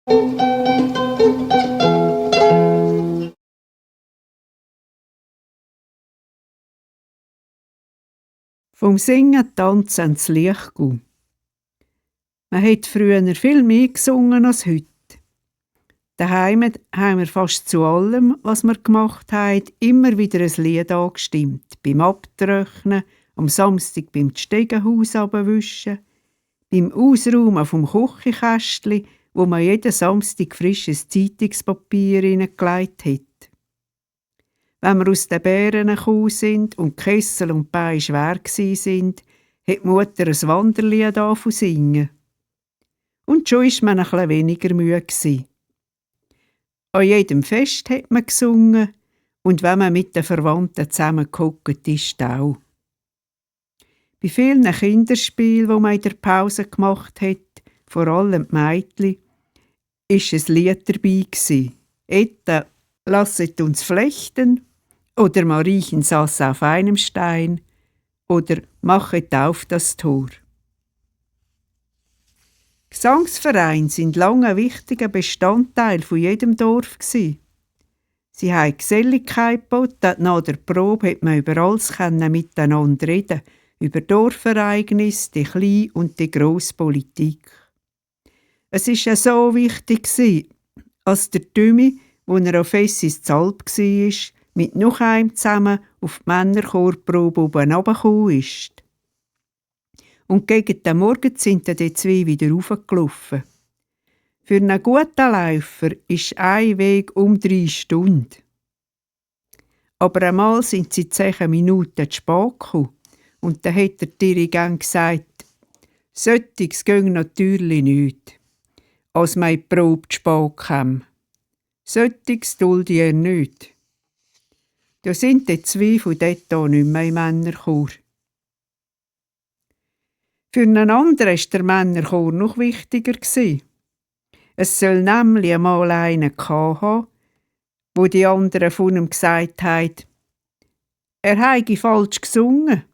Vom Singen, Tanzen ans Licht gehen. Man hat früher viel mehr gesungen als heute. Daheim haben wir fast zu allem, was wir gemacht haben, immer wieder ein Lied angestimmt. Beim Abtrocknen, am Samstag beim Stegenhaus abwischen, beim Ausräumen vom Küchenkästchen, wo man jeden Samstag frisches Zeitungspapier hineingelegt hat. Wenn wir aus den Bären gekommen sind und die Kessel und die Beine schwer waren, hat die Mutter ein Wanderlied singen. Und schon war man ein bisschen weniger müde. An jedem Fest hat man gesungen und wenn man mit den Verwandten zusammengehockt ist, auch. Bei vielen Kinderspielen, die man in der Pause gemacht hat, vor allem die Mädchen, war ein Lied dabei. Etwa «Lasset uns flechten» oder «Mariechen saß auf einem Stein» oder «Machet auf das Tor». Gesangsvereine sind lange ein wichtiger Bestandteil von jedem Dorf. Sie haben Geselligkeit geboten, nach der Probe hat man über alles miteinander reden, über Dorfereignisse, die Klein- und die Grosspolitik. Es war ja so wichtig, als der Tümi, wo er auf Fessis Zalp war, mit noch einem zusammen auf die Männerchorprobe oben runtergekommen ist. Und gegen den Morgen sind die zwei wieder raufgelaufen. Für einen guten Läufer ist ein Weg 3 Stunden. Aber einmal sind sie 10 Minuten zu spät gekommen. Und dann hat der Dirigent gesagt, «Söttiges geht natürlich nicht, als man in die Probe zu spät kam. Söttiges dulde er nicht.» Da sind die zwei von dort an nicht mehr im Männerchor. Für einen anderen war der Männerchor noch wichtiger. Es soll nämlich einmal einen haben, wo die anderen von ihm gesagt haben, er habe falsch gesungen.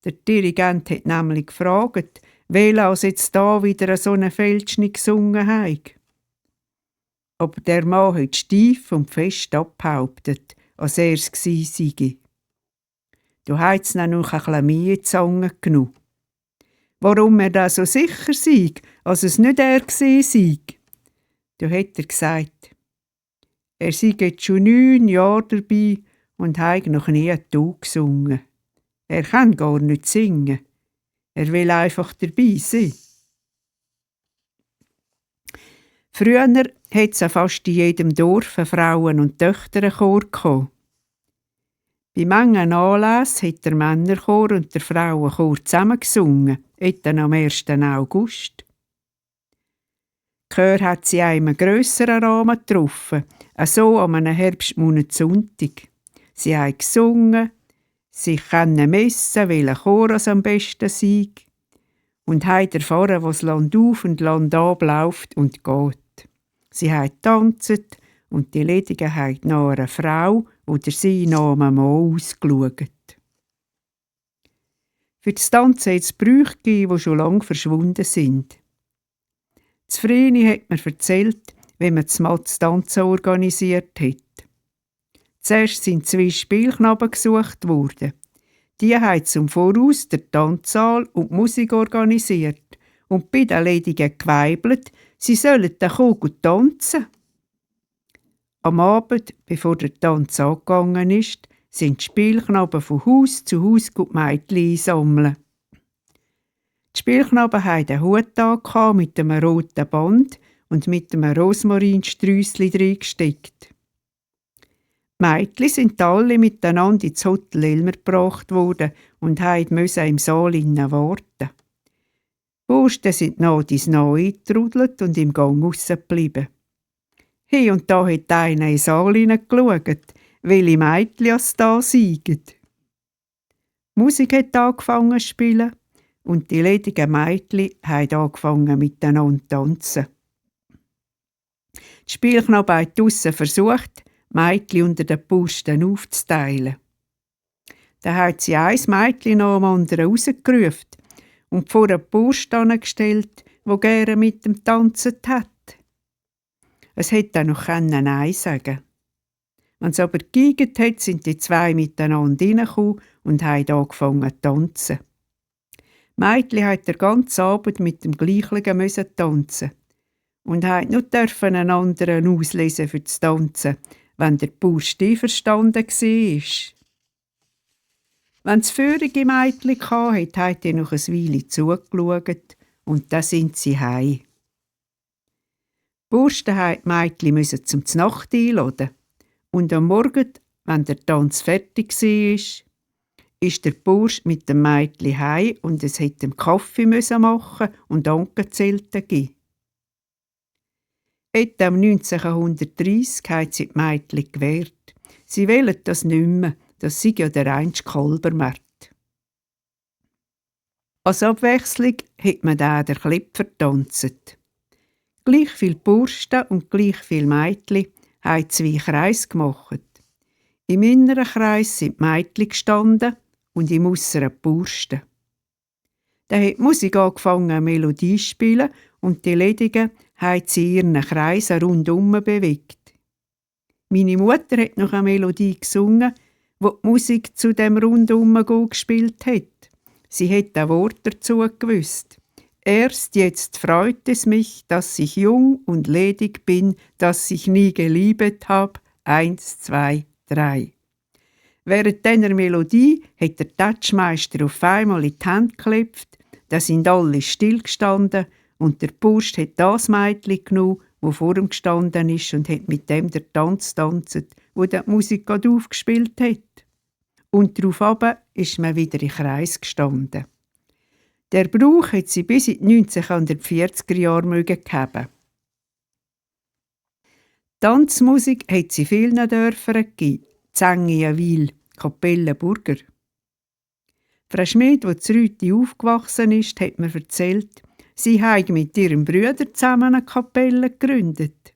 Der Dirigent hat nämlich gefragt, wer jetzt da wieder so eine Fälschung gesungen hat. Aber der Mann hat steif und fest abbehauptet, als er es gewesen sei. Du hast noch ein bisschen mehr Zange genommen. Warum er da so sicher sei, als es nicht er gewesen sei? Da hat er gesagt, er sei jetzt schon 9 Jahre dabei und habe noch nie einen Ton gesungen. Er kann gar nicht singen. Er will einfach dabei sein. Früher hat es fast in jedem Dorf einen Frauen- und Töchterchor gehabt. Bei manchen Anlässen hat der Männerchor und der Frauenchor zusammen gesungen, etwa am 1. August. Die Chör hat sie in einem grösseren Rahmen getroffen, so an einem Herbstmonat Sonntag. Sie haben gesungen, sie können messen, welcher Chor es am besten sei, und haben erfahren, was Land auf und Land ab läuft und geht. Sie haben getanzt und die Ledigen haben nach einer Frau oder sie nach einem Mann ausgeschaut. Für das Tanzen hat es Brüche gegeben, die schon lange verschwunden sind. Zufrieden hat mir erzählt, wie man das Tanzen organisiert hat. Zuerst sind 2 Spielknaben gesucht worden. Die haben zum Voraus den Tanzsaal und die Musik organisiert und bei den Ledigen geweibelt, sie sollen dann kommen tanzen. Am Abend, bevor der Tanz angegangen ist, sind die Spielknaben von Haus zu Haus die Mädchen einsammeln. Die Spielknaben hatten einen Hut an mit einem roten Band und mit einem Rosmarinsträußchen drin gesteckt. Die Mädchen sind alle miteinander ins Hotel Elmer gebracht worden und mussten im Saal warten. Die Bursten sind nach dies nach eingetrudelt und im Gang rausgeblieben. Hier und da hat einer in den Saal hineingeschaut, welche Mädchen es da seien. Die Musik hat angefangen zu spielen und die ledigen Mädchen haben angefangen miteinander zu tanzen. Die Spielknaben haben draussen versucht, die Mädchen unter den Bursten aufzuteilen. Dann hat sie ein Mädchen nach dem anderen rausgerufen und vor eine Burst angestellt, wo gerne mit dem tanzen hat. Es hätte auch noch Nein sagen. Wenn es aber gegeigt hat, sind die zwei miteinander reingekommen und haben angefangen zu tanzen. Meitli hat den ganzen Abend mit dem Gleichen müssen tanzen und hat nur einen anderen auslesen für das Tanzen, wenn der Bursch einverstanden war. Wenn das vorige Meitli hatte, hat er noch ein Weile zugeschaut und dann sind sie heim. Die Bursch musste die Meitli zum Znacht einladen. Und am Morgen, wenn der Tanz fertig war, ist der Bursch mit dem Meitli heim und es hätte ihm Kaffee machen und Ankenzelten geben. Etwa 1930 hat sie die Meitli gewährt. Sie wollen das nicht mehr, das sei ja der einzige Kalbermarkt. Als Abwechslung hat man da den Klepfer getanzt. Gleich viel Bursten und gleich viel Meitli haben 2 Kreise gemacht. Im inneren Kreis sind die Meitli gestanden und im äusseren die Bursten. Dann hat die Musik angefangen, eine Melodie zu spielen und die Ledigen haben sie in ihren Kreisen rundum bewegt. Meine Mutter hat noch eine Melodie gesungen, wo die Musik zu dem rundum gespielt hat. Sie hat ein Wort dazu gewusst. Erst jetzt freut es mich, dass ich jung und ledig bin, dass ich nie geliebet hab. 1, 2, 3. Während dieser Melodie hat der Tatschmeister auf einmal in die Hände geklopft, da sind alle stillgestanden und der Bursch hat das Mädchen genommen, das vor ihm gestanden ist und hat mit dem den Tanz tanzt, wo die Musik gerade aufgespielt hat. Und darauf ist man wieder im Kreis gestanden. Der Brauch hat sie bis in die 1940er Jahre gegeben. Tanzmusik hat sie vielen Dörfern gegeben. Zengienwil, Kapelle Burger. Frau Schmid, die zu Rüti aufgewachsen ist, hat mir erzählt, sie habe mit ihrem Bruder zusammen eine Kapelle gegründet.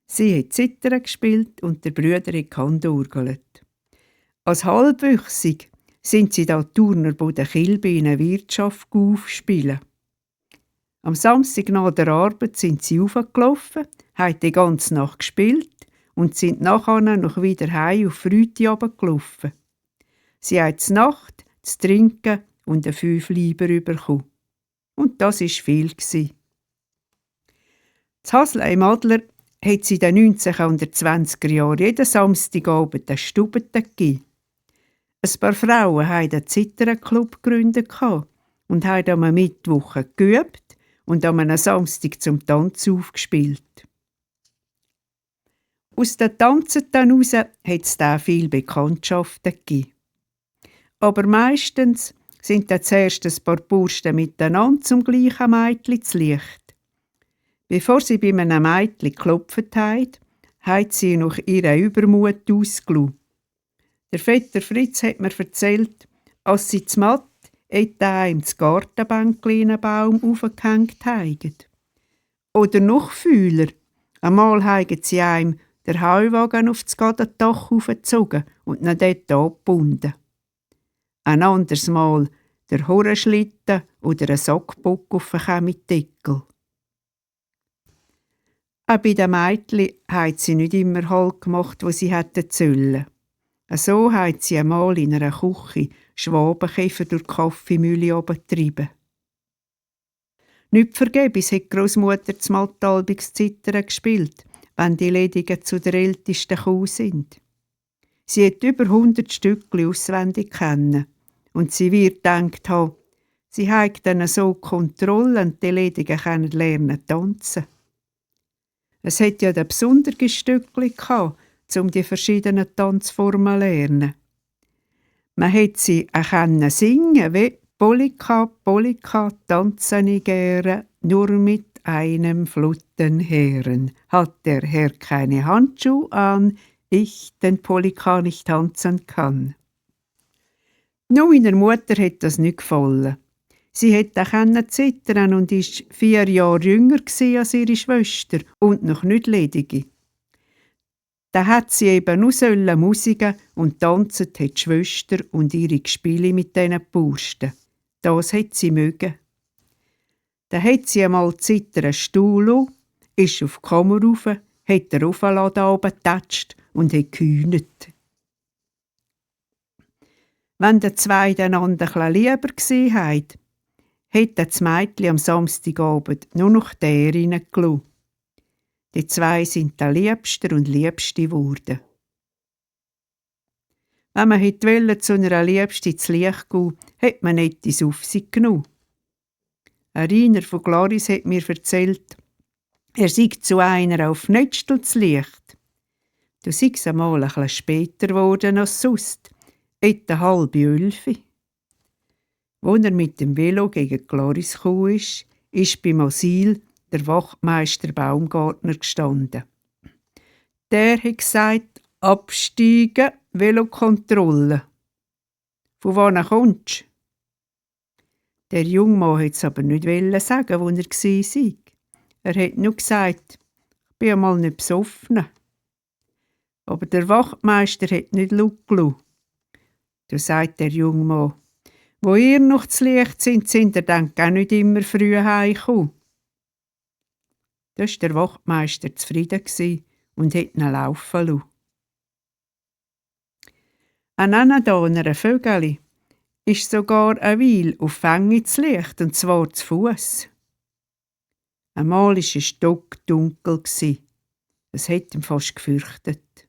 Sie hat Zither gespielt und der Bruder hat gehandurgelt. Als halbwüchsig sind sie da Turner Bodenkilbe in einer Wirtschaft aufspielen. Am Samstag nach der Arbeit sind sie aufgelaufen, haben die ganze Nacht gespielt und sind nachher noch wieder heim auf Rüti runtergelaufen. Sie haben die Nacht, zu trinken und 5 Lieber bekommen. Und das war viel. Das Hasle im Adler hat sie in den 1920er Jahren jeden Samstagabend eine Stube gegeben. Ein paar Frauen haben einen Zitterclub gegründet und haben am Mittwoch geübt und am Samstag zum Tanz aufgespielt. Aus den Tanzen heraus hat es da viele Bekanntschaften gegeben. Aber meistens sind dann zuerst ein paar Bursten miteinander zum gleichen Mädchen zu Licht. Bevor sie bei einem Mädchen geklopft haben, hat sie noch ihren Übermut ausgelassen. Der Vetter Fritz hat mir erzählt, als sie zu Matt etwa im Gartenbänkchen einen Baum aufgehängt haben. Oder noch fühler, einmal haben sie einem den Heuwagen auf das Gadendach aufgezogen und ihn dort angebunden. Ein anderes Mal der Horrenschlitten oder ein Sackbock auf den Chemideckel. Auch bei den Mädchen hat sie nicht immer Halt gemacht, wo sie hätten sollen. So hat sie einmal in einer Küche Schwabenkäfer durch die Kaffeemühle getrieben. Nicht vergebens hat Großmutter zu Mattalbigs Zittern gespielt, wenn die Ledigen zu der Ältesten gekommen sind. Sie hat über 100 Stückchen auswendig kennen und sie wird gedacht haben, sie hat dann so Kontrolle und die Ledigen können lernen tanzen. Es hat ja dann besondere Stückchen gehabt, um die verschiedenen Tanzformen zu lernen. Man hätte sie auch singen wie Polika, Polika, tanzen ich gerne, nur mit einem flotten Herren. Hat der Herr keine Handschuhe an, ich den Polika nicht tanzen kann. Nur meiner Mutter hat das nicht gefallen. Sie hätte auch zittern und war 4 Jahre jünger als ihre Schwester und noch nicht ledige. Da hat sie eben nur musiken und tanzen hat die Schwester und ihre Gespiele mit diesen Bursten. Das hat sie mögen. Da hat sie einmal zittern Stuhl, ist auf die Kammer rauf, hat der Aufladen oben getatscht und hat gehühnet. Wenn die zwei einander etwas lieber gsi heit, hat das Mädchen am Samstagabend nur noch der reingelassen. Die zwei sind der Liebster und Liebste geworden. Wenn man wollte zu einer Liebste ins Licht gehen, hat man etwas auf sich genommen. Ein Rainer von Glaris hat mir erzählt, er sei zu einer auf Nötschel ins Licht. Du seist einmal ein bisschen später geworden als sonst, etwa 10:30. Als er mit dem Velo gegen Glaris gekommen ist beim Asyl der Wachtmeister Baumgartner gestanden. Der hat gesagt, absteigen, Velokontrolle. Von wann kommst du? Der junge Mann wollte es aber nicht sagen, wo er war. Er hat nur gesagt, ich bin einmal nicht besoffen. Aber der Wachtmeister hat nicht laut gelassen. Da sagt der junge Mann, wo ihr noch zu Licht sind ihr dann auch nicht immer früh heimgekommen. Da war der Wachtmeister zufrieden und hat ihn laufen lassen. An einem Vögeli ist sogar eine Weile auf Fänge zu Licht, und zwar zu Fuss. Einmal war es stockdunkel. Es hat ihn fast gefürchtet.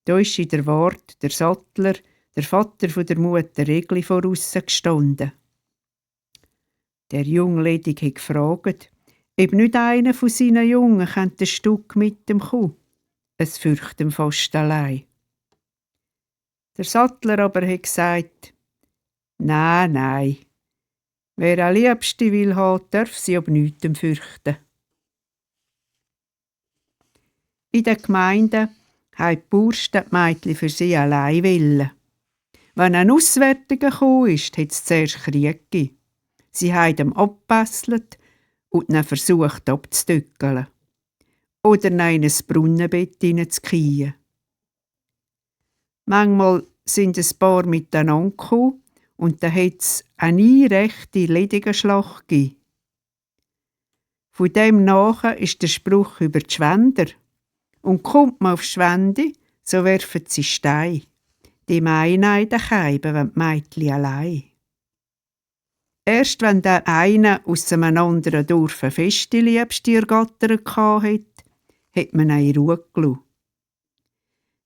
Da ist in der Wart der Sattler, der Vater von der Mutter Regli, voraus gestanden. Der junge Ledig hat gefragt, ob nicht einer von seinen Jungen ein Stück mit dem kommen. Es fürchtet ihn fast allein. Der Sattler aber hat gesagt, nein. Wer eine Liebste will haben, darf sie ob nichts fürchten. In der Gemeinde haben die Bursten die Mädchen für sie allein wollen. Wenn ein Auswärtiger kam, hat es zuerst Krieg gegeben. Sie haben ihm abgebesselt und ihn versucht abzudückeln. Oder in ein Brunnenbett hineinzukriegen. Manchmal sind ein paar miteinander gekommen und dann hat es eine rechte Ledigenschlacht gegeben. Von dem nachher ist der Spruch über die Schwender. Und kommt man auf Schwende, so werfen sie Steine. Die meinen in den Keiben, wenn die Mädchen allein. Erst wenn der eine aus einem anderen Dorf eine feste Liebste ergattert hatte, hat man ihn in Ruhe gelassen.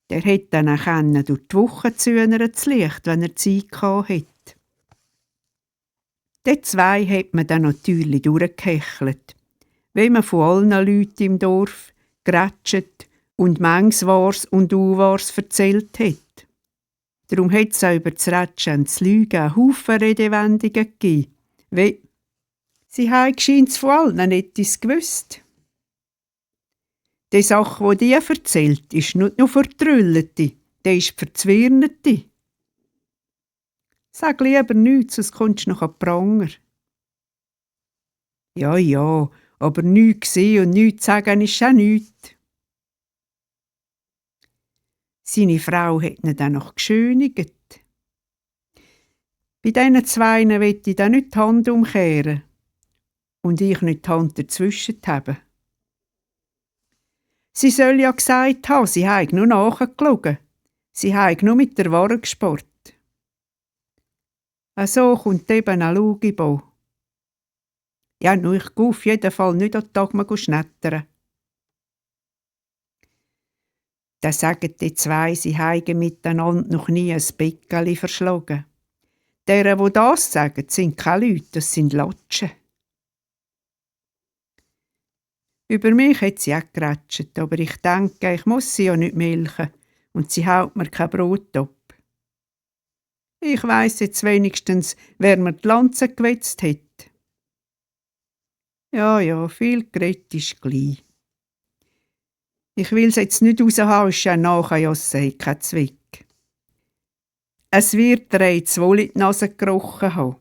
Der hätte dann auch durch die Woche zühnern zu Licht, wenn er Zeit hatte. Die zwei hat man dann natürlich durchgehechelt, wie man von allen Leuten im Dorf geratscht und manches Wahres und Unwahres erzählt hat. Darum hat es auch über das Rätschen und das Lügen einen Haufen Redewendungen gegeben, wie «Sie haben gescheints von allen etwas gewusst.» Die Sache, die erzählt, ist nicht nur für die Trüllete, die ist für die Zwirnete. Sag lieber nichts, sonst kommst du noch an die Pranger. Ja, aber nichts sehen und nichts sagen ist auch nichts. Seine Frau hat ihn dann noch geschönigt. Bei diesen zwei will ich dann nicht die Hand umkehren und ich nicht die Hand dazwischen haben. Sie soll ja gesagt haben, sie habe nur nachgeschaut. Sie habe nur mit der Ware gespart. So kommt eben ein Lugibo. Ja, nur ich gehe auf jeden Fall nicht an den Tag mal schnettern. Da sagen die zwei, sie haben miteinander noch nie ein Bäckeli verschlagen. Deren, die das sagen, sind keine Leute, das sind Latschen. Über mich hat sie auch geratscht, aber ich denke, ich muss sie ja nicht melken und sie haut mir kein Brot ab. Ich weiss jetzt wenigstens, wer mir die Lanze gewetzt hat. Ja, viel geredet ist gleich. Ich will es jetzt nicht raushauen, nachjassen hat keinen Zweck. Es wird dir jetzt wohl in die Nase gerochen haben.